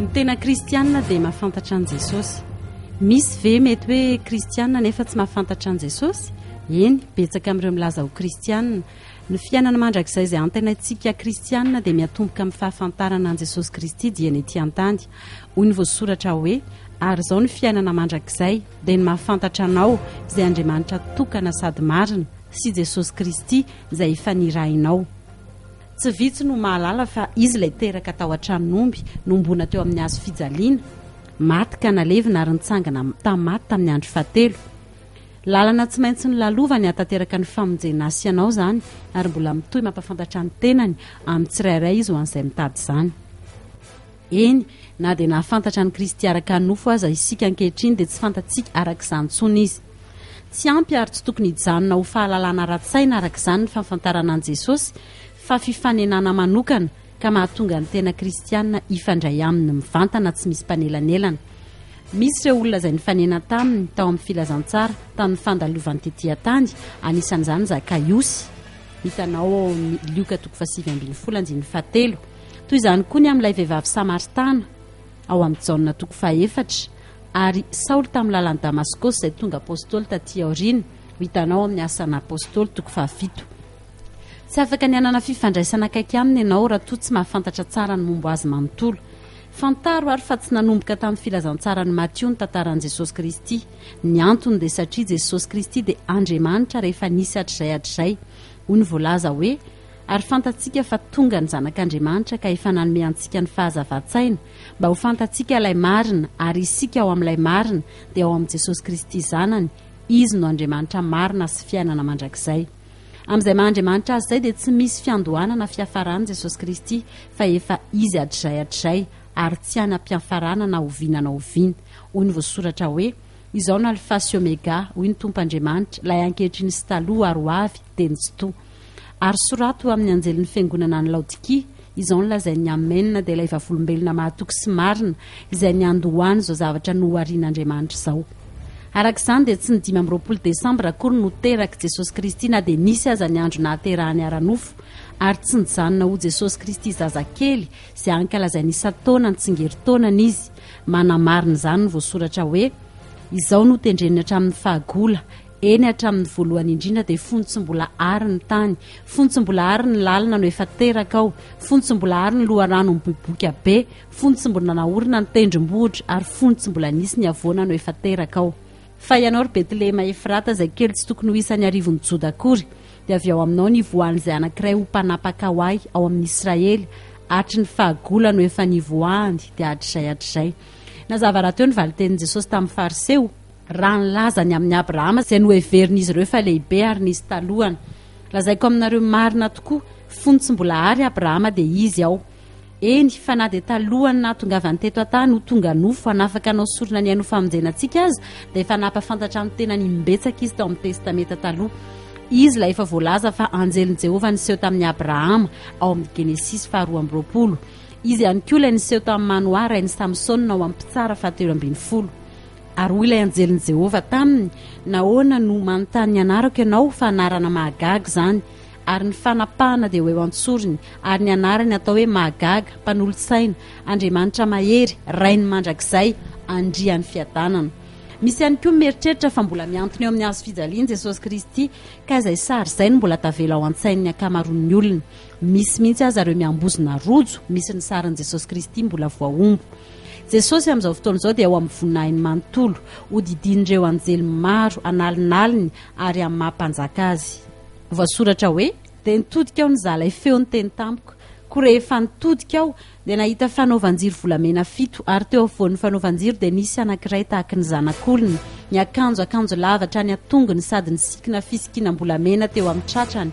Ny tena kristianina dia mahafantatra an'i Jesosy. Misy ve mety hoe kristianina nefa tsy mahafantatra an'i Jesosy? Eny, betsaka amin'ireo milaza ho kristianina. Ny fiainana mandrakizay izay antenaintsika kristianina dia miatomboka amin'ny fahafantarana an'i Jesosy Kristy dieny ety an-tany. Hoy ny voasoratra hoe, Ary izao ny fiainana mandrakizay, dia ny mahafantatra Anao, izay Andriamanitra tokana sady marina, sy Jesosy Kristy, izay efa nirahinao. Tsy vitsy no mahalala fa Izy ilay teraka tao an-tranon'omby, nohomboana teo amin'ny hazo fijaliana, maty ka nalevina ary nitsangana tamin'ny maty tamin'ny andro fahatelo. Lalana tsy maintsy nolalovany hahatanteraka ny famonjena ahy sy ianao izany, ary mbola mitohy mampahafantatra ny tenany amin'ny tsirairay Izy ho an'izay mitady izany. Eny, na dia nahafantatra an'i Kristy araka ny nofo aza isika ankehitriny dia tsy fantatsika araka izany intsony Izy. Tsy ampy ary tsy tokony hijanona ho fahalalana ara-tsaina araka izany ny fahafantarana an'i Jesosy fa fifanenana manokana ka mahatonga ny tena kristiana hifandray Aminy mivantana tsy misy mpanelanelana. Misy ireo olona izay nifanena taminy tao amin'ny filazantsara tamin'ny fandalovany tetỳ an-tany, anisan'izany Zakaiosy, hitanao ao amin'ny Lioka toko fahasivy ambinifolo andininy fahatelo. Toy izany koa ny amin'ilay vehivavy samaritana, ao amin'ny Jaona toko fahefatra, ary Saoly tamin'ny lalan'i Damaskosy izay tonga apostoly tatỳ aoriana, ho hitanao ao amin'ny Asan'ny Apostoly toko fahafito. Tsy afaka ny hanana fifandraisana akaiky aminy ianao raha toa tsy mahafantatra tsara ny momba azy manontolo. Fantaro àry fa tsy nanomboka tamin'ny Filazantsaran'i Matio ny tantaran'i Jesosy Kristy. Ny antony dia satria Jesosy Kristy dia Andriamanitra rehefa nisy hatrizay hatrizay. Hoy ny voalaza hoe, Ary fantatsika fa tonga ny Zanak'Andriamanitra ka efa nanome antsika ny fahazavan-tsaina, mba ho fantatsika ilay marina, ary isika ao amin'ilay marina, dia ao amin'i Jesosy Kristy Zanany, Izy no Andriamanitra marina sy fiainana mandrakizay. Amin'izay maha Andriamanitra Azy izay dia tsy misy fiandohana na fiafarana Jesosy Kristy fa efa Izy hatrizay hatrizay ary tsy hanam-piafarana na oviana na oviana. Hoy ny voasoratra hoe, Izao no Alfa sy Omega, hoy ny Tompo Andriamanitra, ilay ankehitriny sy taloha ary ho avy, dia ny Tsitoha. Ary soraty ho amin'ny anjelin'ny fiangonana any Laodikia, Izao no lazain'ny Amena, dia ilay vavolombelona mahatoky sy marina, izay niandohany izao zavatra noharian'Andriamanitra izao. Araka izany dia tsy ny 25 desambra akory no terak'i Jesosy Kristy na dia nisy aza ny andro nahaterahany ara-nofo, ary tsy nijanona ho Jesosy Kristy zazakely izay ankalazaina isan-taona ny tsingerin-taonany Izy. Manamarina izany ny voasoratra hoe, Izao no tendreniny hatramin'ny fahagola, Eny, hatramin'ny voalohany indrindra dia fony tsy mbola àry ny tany, fony tsy mbola àry ny lalina no efa teraka aho, fony tsy mbola àry ny loharano miboiboika be, fony tsy mbola naorina ny tendrombohitra, ary fony tsy mbola nisy ny havoana no efa teraka aho. Fa ianao, ry Betlehema Efrata, izay kely tsy tokony ho isan'ny arivon'ny Joda akory, dia avy ao aminao ny hivoahan'izay anankiray ho mpanapaka ho ahy ao amin'ny Israely, hatry ny fahagola no efa nivoahany, dia hatrizay hatrizay. Nazava rahateo ny valin-tenin'i Jesosy tamin'ny Fariseo. raha nilaza ny amin'i Abrahama izay noheverin'izy ireo fa lehibe ary nisy talohany. Lazaiko aminareo marina tokoa, fony tsy mbola àry Abrahama dia izy aho. Eny, fa na dia talohan'ny nahatongavany teto an-tany ho tonga nofo hanafaka hanao sorona ny ainy ho famonjena antsika aza, dia efa nampahafantatra ny tenany imbetsaka izy tao amin'ny Testamenta Taloha. Izy ilay efa voalaza fa anjelin'i Jehovah niseho tamin'i Abrahama, ao amin'ny Genesisy faharoa amby roapolo. Izy ihany koa ilay niseho tamin'i Manoa, rain'i Samsona, ao amin'ny Mpitsara fahatelo ambin'ny folo. Ary hoy ilay anjelin'i Jehovah taminy, Nahoana no manontany ny anarako ianao, fa anarana mahagaga izany? Ary ny fanapahana dia ho eo an-tsorony, ary ny anarany hatao hoe Mahagaga, Mpanolo-tsaina, Andriamanitra Mahery, Rain'ny mandrakizay, Andrian'ny fiadanana. Misy ihany koa ny mieritreritra fa mbola mihantona eo amin'ny hazo fijaliana Jesosy Kristy, ka izay sary izay no mbola tavela ao an-tsain'ny ankamaroan'ny olona. Misy mihitsy aza ireo miambozona rojo misy ny sarin'i Jesosy Kristy mbola voahombo. Jesosy amin'izao fotoana izao dia ao amin'ny voninahiny manontolo, hodidin'ireo anjely maro an'alinaliny ary amin'ny maha mpanjaka azy. Voasoratra hoe. Dia nitodika aho nizaha ilay feo niteny tamiko. Koa rehefa nitodika aho, dia nahita fanaovan-jiro volamena fito, ary teo afovoan'ny fanaovan-jiro dia nisy anankiray tahaky ny zanak'olona, niakanjo akanjo lava hatrany an-tongony sady nisikina fisikinam-bolamena teo amin'ny tratrany,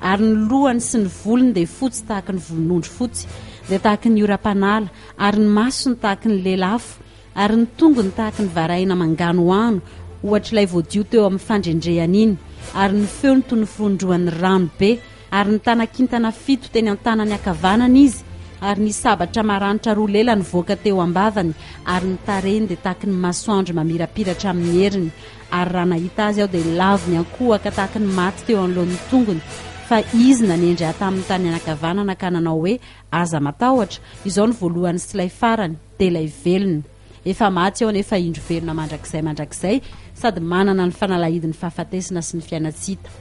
Ary ny lohany sy ny volony dia fotsy tahaky ny volon'ondry fotsy, dia tahaky ny oram-panala, ary ny masony tahaky ny lelafo, ary ny tongony tahaky ny varahina manganohano, ohatr'ilay voadio teo amin'ny fandrendrehana iny, ary ny feony toy ny firohondrohan'ny rano be, ary nitana kintana fito teny an-tanany ankavanana izy, ary nisy sabatra maranitra roa lela nivoaka teo am-bavany, ary ny tarehiny dia tahaky ny masoandro mamirapiratra amin'ny heriny. Ary raha nahita azy aho dia lavo niankohoka tahaka ny maty teo anoloan'ny tongony. Fa Izy nanendry ahy tamin'ny tany anankavanana ka nanao hoe, Aza matahotra, izao no voalohany sy ilay farany, dia ilay velona. Efa maty aho nefa indro velona mandrakizay mandrakizay sady manana ny fanalahidin'ny fahafatesana sy ny fiainan-tsy hita.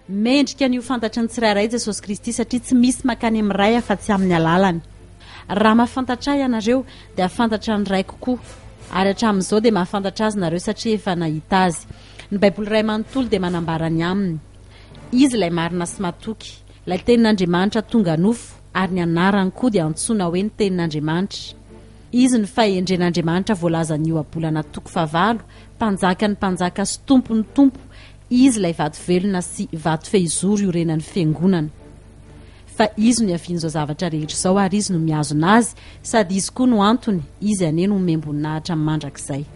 Mendrika ny ho fantatry ny tsirairay Jesosy Kristy satria tsy misy mankany amin'ny Ray afa-tsy amin'ny alalany. Raha mahafantatra Ahy ianareo, dia hahafantatra ny Raiko koa. Ary hatramin'izao dia mahafantatra Azy nareo satria efa nahita Azy. Ny Baiboly iray manontolo dia manambara ny Aminy. Izy ilay marina sy matoky, ilay Tenin'Andriamanitra tonga nofo, ary ny anarany koa dia antsoina hoe ny Tenin'Andriamanitra. Izy no fahendren'Andriamanitra voalazan'ny Ohabolana toko fahavalo, Mpanjakan'ny mpanjaka sy Tompon'ny tompo, Izy ilay vato velona sy vato fehizoro iorenan'ny Fiangonana. Fa Izy no ihavian'izao zavatra rehetra izao ary Izy no mihazona azy, sady Izy koa no antony, Izy anie no homem-boninahitra mandrakizay.